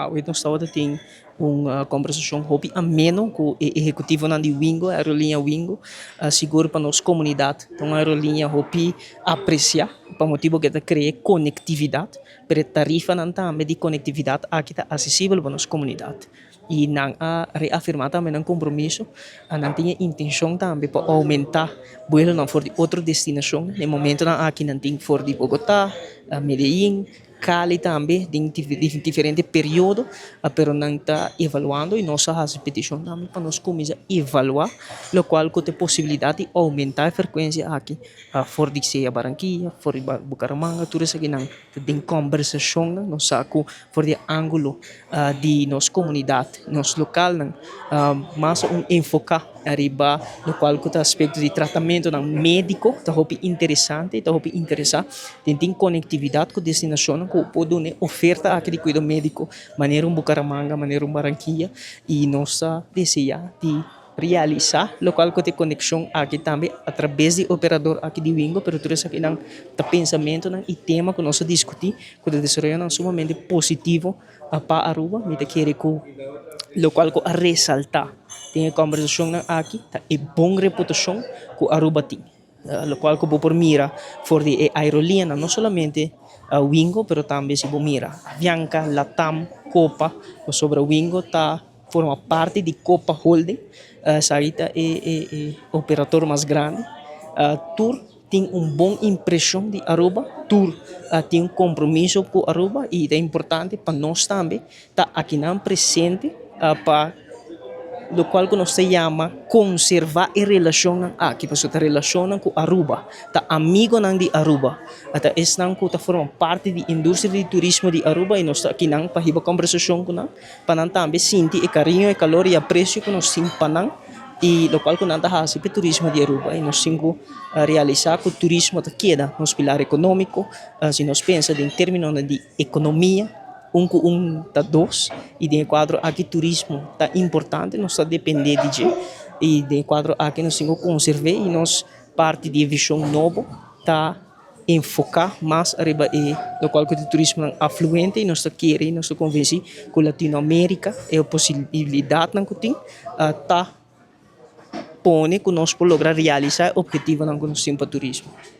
Awe nos tabata tin un kombersashon hopi ameno ku e ehekutivonan di Wingo, aerolínea Wingo. Sigur pa nos komunidat ta un aerolínea hopi apresiá pa motibu ku e ta krea konektividat, pero e tarifanan tambe di konektividat aki ta asesibel pa nos komunidat. I nan a reafirmá tambe nan kompromiso, nan tin e intenshon tambe pa oumentá buelonan for di otro destinashon. Na e momentonan aki nan tin for di Bogotá, Medellín, Cali tambe den diferente periodo, pero nan ta evaluando y nos a haci peticion tambe pa nos cuminsa evalua locual cu ta e posibilidad di aumenta e frecuencia aki for di sea Barranquilla, for di Bucaramanga, tur esakinan ta den combersacionnan. Nos sa cu for di e angulo di nos comunidad, nos localnan mas un enfoca ariba locual cu ta aspecto di tratamentonan medico ta hopi interesante y ta hopi interesa den tin conectividad cu destinacionnan cu por duna e oferta aki di cuido medico manera un Bucaramanga, manera un Barranquilla y nos ta desea di realisa locual cu ta e conexion aki tambe atrabes di operador aki di Wingo, pero tur esakinan ta pensamentonan y tema cu nos a discuti cu ta desaroyonan sumamente positivo pa Aruba. Mi ta kere ku lokual ku a resaltá den e kòmbersashonnan aki ta e bon reputashon ku Aruba tin. Lokual ku bo por mira for di e aerolineanan, no solamente Wingo pero tambe si bo mira Avianca, Latam, Copa, pasobra Wingo ta forma parti di Copa Holding, esaki ta e operator mas grandi. Tur tin un bon impresion di Aruba, tur tin un compromiso cu Aruba y ta importante pa nos tambe ta akinan presente pa locual cu nos ta yama conserva e relacionnan aki, pasobra ta relacionnan cu Aruba, ta amigonan di Aruba, ta esnan cu ta forma parti di industria di turismo di Aruba y nos ta akinan pa hiba combersacion cu nan, pa nan tambe sinti e cariño, e calor y aprecio cu nos tin pa nan. Y locual cu nan ta haci p'e turismo di Aruba y nos tin cu realisa cu turismo ta keda nos pilar economico. Si nos pensa den terminonan di economia, un cu un ta dos y den e cuadro aki turismo ta importante, nos ta depende di dje y den e cuadro aki nos tin cu conserve y nos parti di e vision nobo ta enfoká mas ariba e lokual ku ta turismonan afluente i nos ta kere i nos ta konvensí ku Latinoamérika e posibilidatnan ku tin ta pone ku nos por logra realisá e ophetivonan ku nos tin pa turismo.